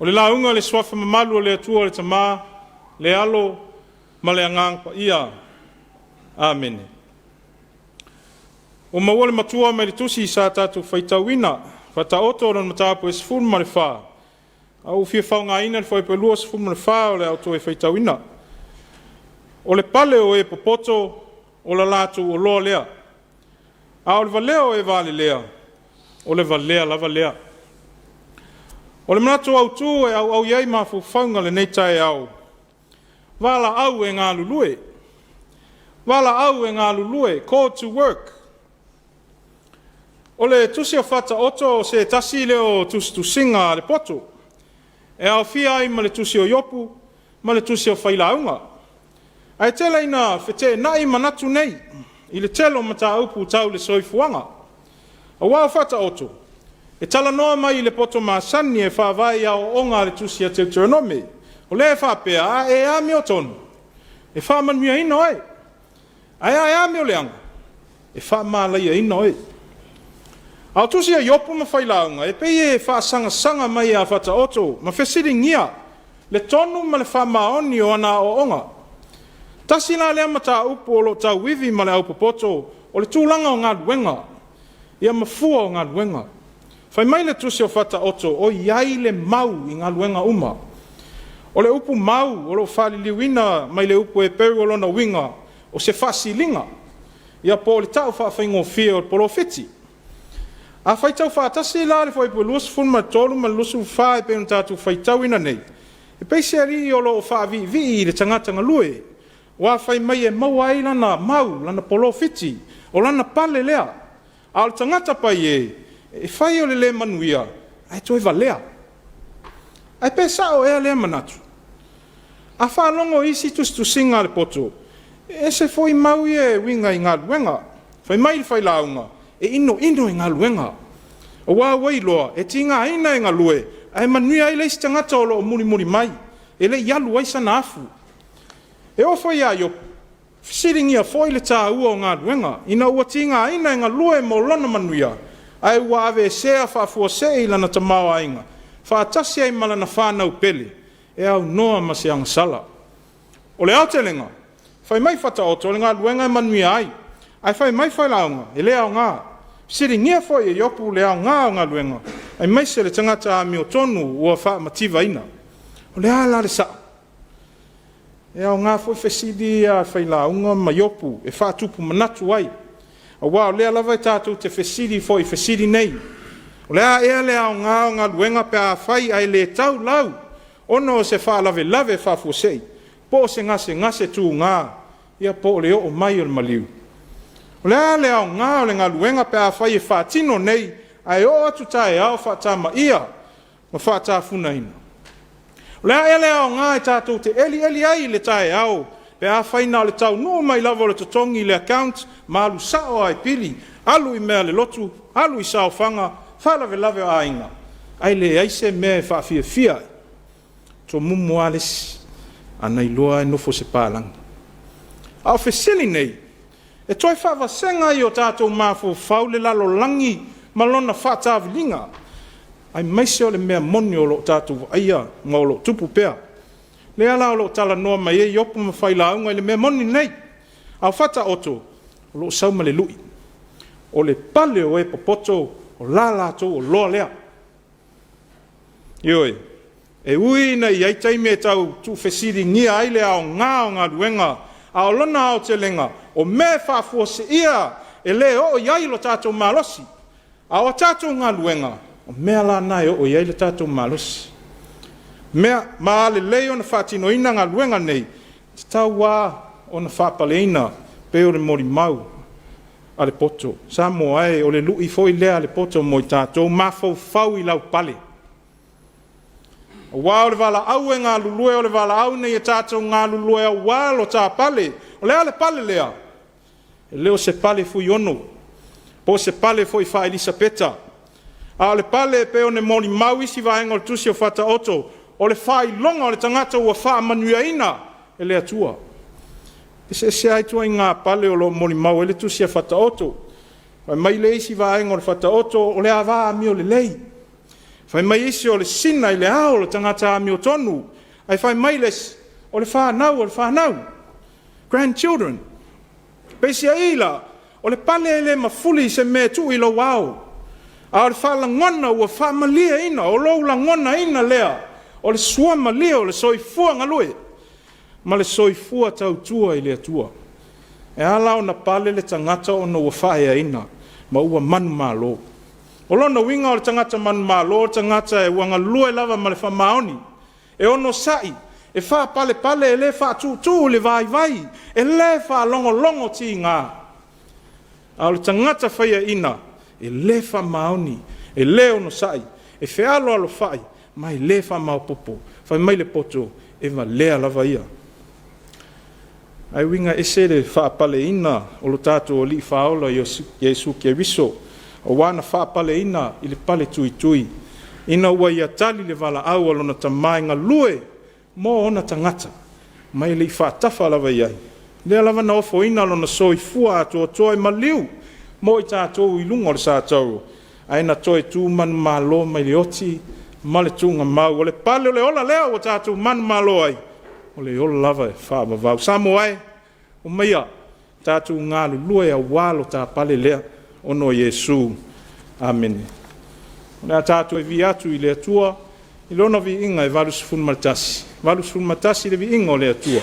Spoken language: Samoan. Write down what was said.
O le lauga i le Suafa mamalu o le Atua le Tama, le Alo ma le Agaga Paia. Amene. Ua maua le matua mai le tusi sa tatou faitauina, Faataoto lona mataupu e 14, a ua fia faaaogaina le fuaiupu e 24 o le a ou toe faitauina. O le pale o e popoto o le latou oloa lea, a o le valea o e valelea, o le valea lava lea. O le manatu autu e auau i ai mafaufauga i lenei taeao, valaau e galulue, valaau e galulue, call to work. O le tusi o Faataoto o se tasi lea o tusitusiga a le poto, e aofia ai ma le tusi o Iopu ma le tusi o Failauga. Ae tele ina feteenai manatu nei i le tele o mataupu tau le soifuaga. Aua o Faataoto, e talanoa mai i le poto masani e faavae i aoaoga a le tusi a Teuteronome. O lea e faapea, a e amiotonu, e faamanuiaina oe, ae a e amioleaga, e faamalaiaina oe. A o tusi a Iopu ma Failauga, e pei e faasagasaga mai ia Faataoto ma fesiligia le tonu ma le faamaoni o ana aoaoga. Tasi la lea mataupu o lo o tauivi ma le aupopoto, o le tulaga o galuega, ia ma fua o galuega. Fai mai le tusi o Faataoto, o i ai le mau i galuega uma. O le upu mau o lo o faaliliuina mai le upu Heperu, o lona uiga o se faasiliga, ia po o le tau faafaigofie o le polofiti. A faitau faatasi la le fuaiupu 23 ma le 24 e pei ona tatou faitauina nei, e pei se alii o lo o faaviivii i le tagata galue, aua fai mai e maua ai lana mau, lana polofiti, o lana pale lea. A o le tagata paiē, e fai o le le manuia ae toe valea. Ae pe sao ea lea manatu? A faalogo i isi tusitusiga a le poto, e ese foi mau ia e uiga i galuega. Fai mai le failauga, e inoino i galuega, aua ua iloa e tigaina e galue ae manuia ai le isi tagata o lo o mulimuli mai, e le i alu ai sana afu. E oo foi ia Iopu, fesiligia foi le taua o galuega, ina ua tigaina e galue mo lona manuia, ae ua aveesea faafuasei lana tamaoaiga faatasi ai ma lana fanau pele, e aunoa ma se agasala. O le aotelega, fai mai Faataoto o le galuega e manuia ai, ae fai mai Failauga, e le aoga. Fesiligia foi e Iopu le aoga o galuega, aemaise le tagata amiotonu ua faamativaina. O le a la le sao? E aoga foi fesili ia a Failauga ma Iopu e faatupu manatu ai, aua o lea lava tatou te fesili foi i fesili nei. O le a ea le aoga o galuega pe afai ae le tau lau ona o se faalavelave faafuasei, po o se gasegase tuga, ia po o le oo mai o le maliu? O le a le aoga o le galuega pe afai e faatino nei ae oo atu taeao faatamaia ma faatafunaina? O le a ea le aoga e tatou te elieli ai i le taeao pe afai na o le taunuu mai lava o le totogi i le account ma alu sao lava i pili, alu i mea a le lotu, alu i saofaga, faalavelave o aiga, ae leai se mea e faafiafia ai? Tomumu lava le isi, a na iloa lava e nofo i se palagi. A o fesili nei, e toe faavasega ai i o tatou mafaufau le lalolagi ma lona faataviliga, aemaise o le mea moni o lo o tatou vaaia ma o lo o tupu pea. Lea la o lo o talanoa mai ai Iopu ma Failauga i le mea moni lenei. A o Faataoto, o lo o sau ma le lui, o le pale o e popoto, o la latou oloa lea. Ioe, e ui ina i ai taimi e tau tuufesiligia ai le aoga o galuega, a o lona aotelega, o mea e faafuaseia e le oo i ai lo tatou malosi, a o a tatou galuega, o mea la na e oo i ai le tatou malosi. Mea, ma a lelei ona faatinoina galuega nei, e tatau lava ona faapaleina pei o le molimau a le poto. Samoa e, o le lui foi lea a le poto mo i tatou, mafaufau i lau pale. Aua o le valaau e galulue, o le valaau ina ia tatou galulue aua lo ta pale. O le a le pale lea? E le o se pale fuiono, po o se pale foi faa-Elisapeta, a o le pale e pei ona molimau isi vaega o le tusi o Faataoto, o le faailoga o le tagata ua faamanuiaina e le Atua. E eseese lava ituaiga pale o lo o molimau ai le tusi a Faataoto. Fai mai le isi vaega o le Faataoto, o le ava amio lelei. Fai mai isi o le sina i le ao o le tagata amiotonu, ae fai mai le isi, o le fanau o le fanau, grandchildren. Peisiai la, o le pale e le mafuli i se mea e tuu i lou ao, a o le faalagona ua faamalieina, o lou lagonaina lea o le suamalie o le soifua galue ma le soifua tautua i le Atua. E ala ona pale le tagata ona ua faaeaina ma ua manumalo. O lona uiga o le tagata manumalo o le tagata ua galue lava ma le faamaoni, e onosai, e faapalepale, e le faatutu le vaivai, e le faalogologo tiga. A o le tagata faiaina, e le faamaoni, e le onosai, e fealoalofai ma e le faamaopoopo. Fai mai le poto, e valea lava ia. Ae uiga ese le faapaleina o lo tatou Alii Faaola Iesu Keriso, aua na faapaleina i le pale tuitui, ina ua ia tali le valaau a lona Tama e galue mo ona tagata, ma e le i faatafa lava i ai, lea lava na ofoina lona soifua atoatoa i maliu mo i tatou i luga o le satauro, ae na toe tu manumalo mai le oti ma le tuugamau. O le pale o le ola lea ua tatou manumalo ai, o le ola lava e faavavau. Samoa e, omaia tatou galulue aua lo ta pale lea ona o Iesu. Amene. O le a tatou toe vivii atu i le Atua i Lona viiga e 81, 81 le viiga o le Atua.